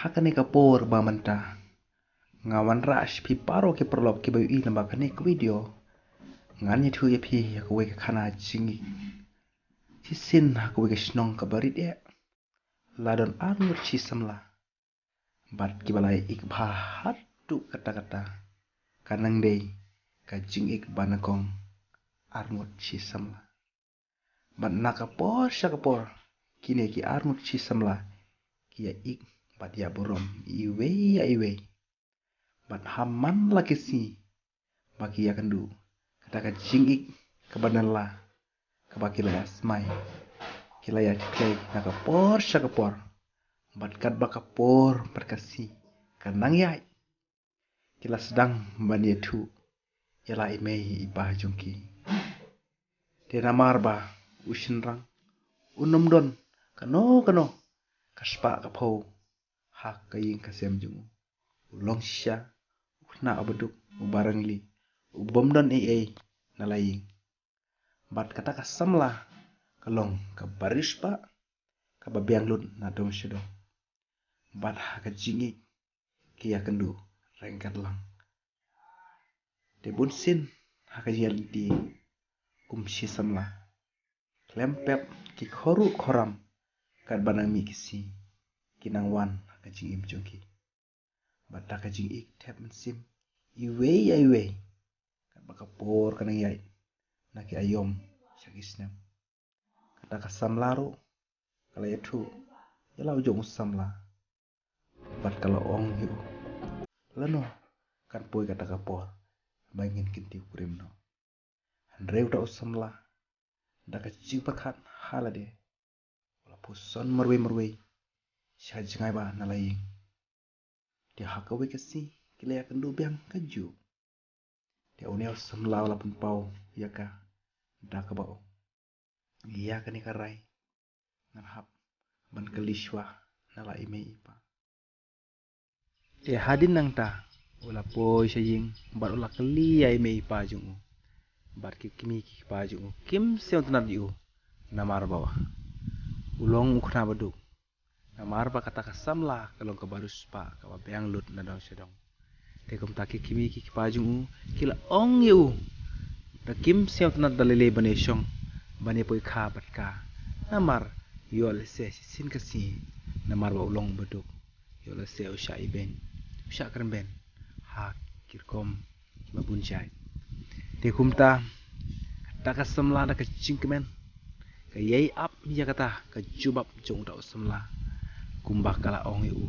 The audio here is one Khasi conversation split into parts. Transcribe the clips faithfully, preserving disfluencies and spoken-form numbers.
Ha kane ka por ba mynta nga wanrah sha phi baroh ki paralok kiba ïohi na ba kane ka video, ngan ïathuh ïa phi ïa kawei ka khana jingïeit shisien ha kawei ka shnong kaba rit eh. La don arngut shi samla bad kiba la ïa ik bha haduh katta katta. Ka nang dei ka jingïeit ba nyngkong, arngut shi samla. Bad na ka por sha ka por kine ki arngut shi samla ki ïa ik bad ïa burom iwei ïa iwei. Bad ha man la ki sngi ba ki ïa kynduh, kata ka jingïeit kaba nylla kaba ki la ïa smai, ki la ïa khlei na ka por sha ka por. Bad katba ka por bad ka sngi ka nang ïaid, ki la sdang ban ïathuh ïa la i mei i pa jong ki. Te namar ba u shynrang un ym don kano kano ka spah ka phew ha ka ïing ka sem jong u. U long shisha u khynnah uba duk, uba rangli, u bym don ei ei na la ïing. Bad kata ka samla ka long kaba riewspah, kaba biang lut na dong sha dong. Bad ha ka jingïeit ki ïa kynduh ryngkat lang. Te bunsien ha ka jingïaid lynti kum shi samla, khlem pep ki khor ruh khor ram, katba nang mih ki sngi ki nang wan ha ka jingim jong ki. Bad da ka jingïeit thep mynsiem iwei ïa iwei, katba ka por ka nang ïaid na ki aïom sha ki snem. Kata ka samla ruh ka la ïathuh ïa la u jong u samla bad ka la ong ïa u, lano kan poi kata ka por ba ngin kyntiew kurim noh. Hynrei uta u samla da ka jingpyrkhat ha lade u la pyrshang marwei marwei sha ka jngai ba na la ïing. Te ha kawei ka sngi ki la ïa kynduh biang kajuh. Te une u samla u la pynpaw ïa ka da kaba ong, ïa kane ka rai ngan hap ban kylli shuwa na la i mei i pa. Te hadien nangta u la poi sha ïing bad u la kylli ïa i mei i pa jong u. Bad ki kmie ki kpa jong u kim sngewtynnat ïa u, namar ba u long u khynnah ba duk. Namar ba kata ka samla ka long kaba riewspah, kaba biang lut na dong sha dong. Te kumta ki kmie ki kpa jong u ki la ong ïa u, da kim sngewtynnat da lei lei ban ïa shong, ban ïa poi kha bad ka. Namar ïoh lehse shisien ka sngi, namar ba u long ba duk, ïoh lehse u shah ibeiñ, u shah kren beiñ ha ki rukom kiba bun jait. Te kumta kata ka samla da ka jingkmen ka ïai ap ïa kata ka jubab jong uta u samla, kumba ka la ong ïa u,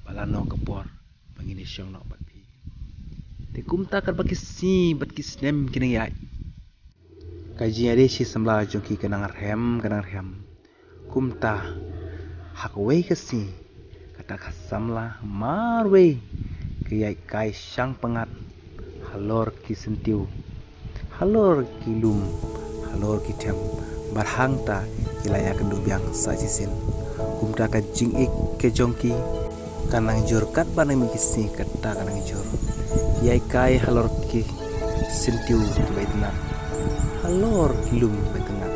ba lano ka por ba ngin ïa shong noh bad phi. Te kumta katba ki sngi bad ki snem ki nang ïaid, ka jingïadei shi samla jong ki ka nang rhem, ka nang rhem. Kumta ha kawei ka sngi kata ka samla marwei ka ïaid kai shang pyngngad halor ki syntiew, halor ki lum, halor ki them, bad hangta ki la ïa kynduh biang sa shisien. Kumta ka jingïeit ka jong ki ka nang jur katba nang mih ki sngi, kata ka nang jur. Ïaid kai halor ki syntiew kiba itynnat, halor ki lum kiba itynnat.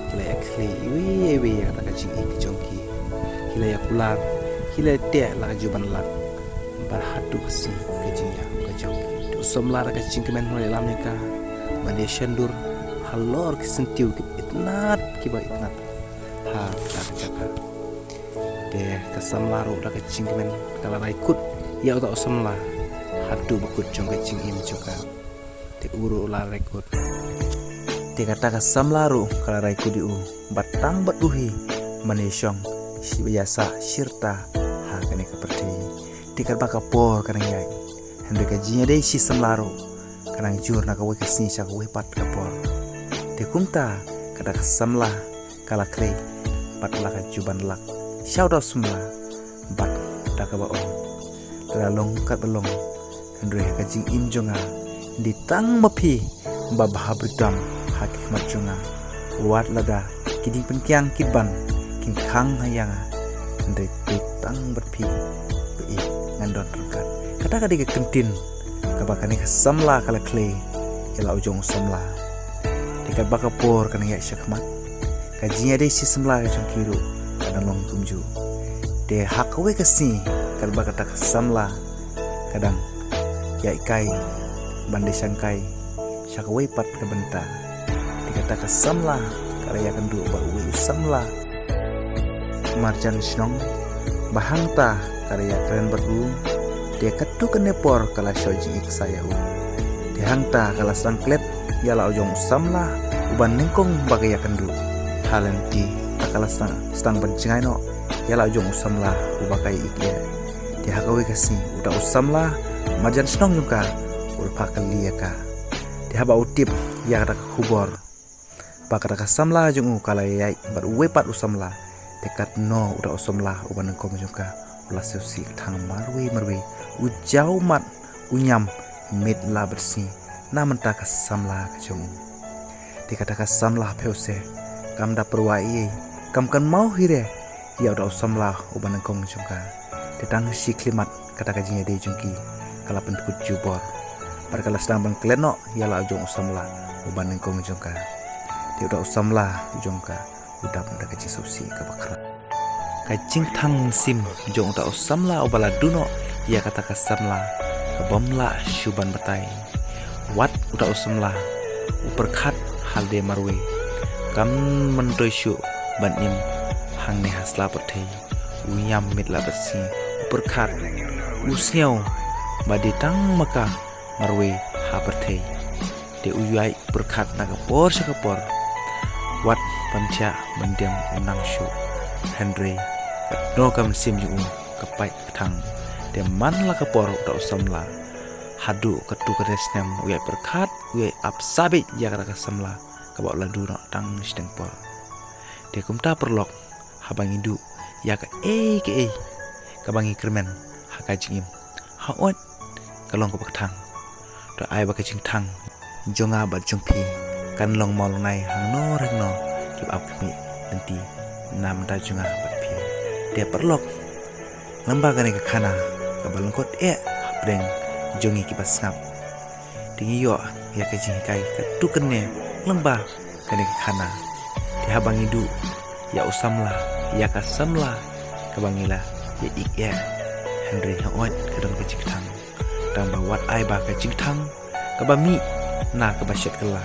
Ki la ïa khlei iwei ïa iwei ïa kata ka jingïeit ka jong ki. Ki la ïa kular, ki la ïa teh la ka juh ban lak. Bad haduh ka sngi ka jingïap ka jong ki, uta u samla da ka jingkmen u la ïalam ïa ka ban ïa shon dur halor ki syntiew kiba itynnat, kiba itynnat ha kata ka jaka. Te ka samla ruh da ka jingkmen ka la rai kut ïa uta u samla haduh ba kut jong ka jingim jong ka. Te u ruh u la rai kut. Te kata ka samla ruh ka la rai kut ïa u, bad tang bad u hi ban ïa shong, shi ba ïa sah shi rta ha kane ka pyrthei. Te katba ka por ka nang ïaid, hynrei ka jingïadei shi samla ruh ka nang jur na kawei ka sngi sha kawei pat ka por. Te kumta kata ka samla ka la khlei bad la ka juh ban lak sha uta u samla, bad da kaba ong, lada long katba long, hynrei ha ka jingim jong nga, dei tang ma phi ba bha bha tam ha ki khmat jong nga. Wat lada ki diengpyngkiang ki ban kin khang ha ïa nga, hynrei dei tang bad phi ba ïeit ngan don ryngkat. Kata ka dei ka kyntien kaba kane ka samla ka la khlei ïa la u jong u samla. Te katba ka por ka nang ïaid sha khmat, ka jingïadei shi samla ka jong ki ruh ka nang long kumjuh. Te ha kawei ka sngi Katba kata ka samla ka dang ïaid kai ban dei shangkai sha kawei pat ka bynta. Te kata ka samla ka la ïakynduh bad uwei u samla marjan shnong ba hangta ka la ïakren bad u. Te katto katne por ka la shah jingïeit sa ïa u. Te hangta ka la sdang klet ïa la u jong u samla uba nyngkong ba ka ïakynduh. Ha lynti ka la sdang, sdang ban jngai noh ïa la u jong u samla uba ka ïeit ïa. Te ha kawei ka sngi uta u samla marjan shnong jong ka u la phah kylli ïa ka. Te haba u tip ïa kata ka khubor ba kata ka samla jong u ka la ïaid bad uwei pat u samla, te katno uta u samla uba nyngkong jong ka u la sngewsih kthang marwei marwei, u jaw mat, u ñiam miet la bad-sngi na bynta ka samla ka jong u. Te kata ka samla phi u se kam da pyrwa ei ei, kam kynmaw hi re ïa uta u samla uba nyngkong jong ka. Te tang shi khyllipmat kata ka jingïadei jong ki ka la pynkut jubor bad ka la sdang ban klet noh ïa la u jong u samla uba nyngkong jong ka. Te uta u samla jong ka u dap da ka jingsngewsih kaba khraw. Ka jingkthang mynsiem jong uta u samla uba la duh noh ïa kata ka samla ka bym lah shuh ban batai. Wat uta u samla u pyrkhat ha lade marwei, kam myntoi shuh ban im hangne ha sla pyrthei. U ñiam miet la bad-sngi u pyrkhat, u sngew ba dei tang ma ka marwei ha pyrthei. Te u ïai pyrkhat na ka por sha ka por wat ban thiah ban dem u nang shuh. Hynrei katno ka mynsiem jong u ka pait kthang. Te man la ka por uta u samla haduh katto katne snem u ïai pyrkhat, u ïai ap sabit ïa kata ka samla kaba u la duh noh tang shiteng por. Te kumta paralok, haba ngi duh ïa kaei kaei kaba ngi kyrmen ha ka jingim, hooid ka long kaba kthang. To ai ba ka jingkthang jong nga bad jong phi kan long mawlynnai hangno re hangno kiba ap khmih lynti na bynta jong nga bad phi. Te paralok, lyngba kane ka khana kaba lyngkot eh hapdeng jong ngi kiba sngap, te ngi ïoh ïa ka jinghikai katto katne lyngba kane ka khana. Te haba ngi duh ïa u samla, ïa ka samla kaba ngi la ïeit eh, hynrei hooid ka don ka jingkthang. Tang ba wat ai ba ka jingkthang kaba mih na kaba shet kylla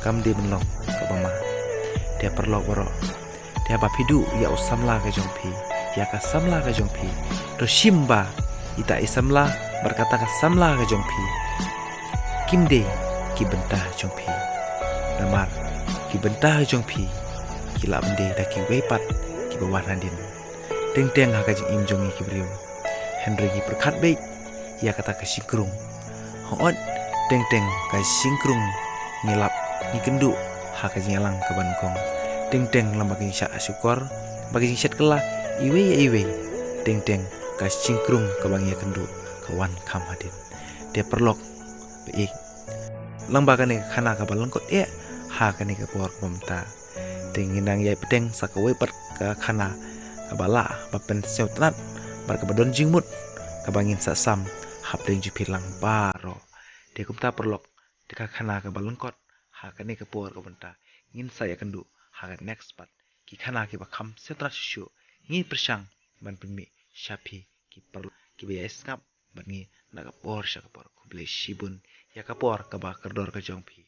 kam dei ban long kaba ma. Te paralok baroh, te haba phi duh ïa u samla ka jong phi, ïa ka samla ka jong phi, to shim ba ita i samla bad kata ka samla ka jong phi kim dei ki bynta jong phi. Namar ki bynta jong phi ki lah ban dei da kiwei pat kiba wan hadien. Teng teng ha ka jingim jong ngi ki briew, hynrei ngi pyrkhat beit ïa kata ka shynrang. Hooid, teng teng ka shynrang ngi lap, ngi kynduh ha ka jingïalang kaba nyngkong. Teng teng lem bad ka jingshah shukor bad ka jingshet kylla iwei ïa iwei. Teng teng ka shynrang kaba ngi ïakynduh ka wan kham hadien. Te paralok ba ïeit, lyngba kane ka khana kaba lyngkot eh ha kane ka por kaba mynta, te ngin nang ïai bteng sa kawei pat ka khana kaba lah ba pynsngewtynnat bad kaba don jingmut kaba ngin sa sam hapdeng jingpyrshang baroh. Te kumta paralok, te ka khana kaba lyngkot ha kane ka por kaba mynta, ngin sa ïakynduh ha ka next part. Ki khana kiba kham sngewtynnat shuh shuh ngin pyrshang ban pynmih sha phi ki paralok kiba ïai sngap bad ngi na ka por sha ka por. Khublei shibun ïa ka por kaba kordor ka jong phi.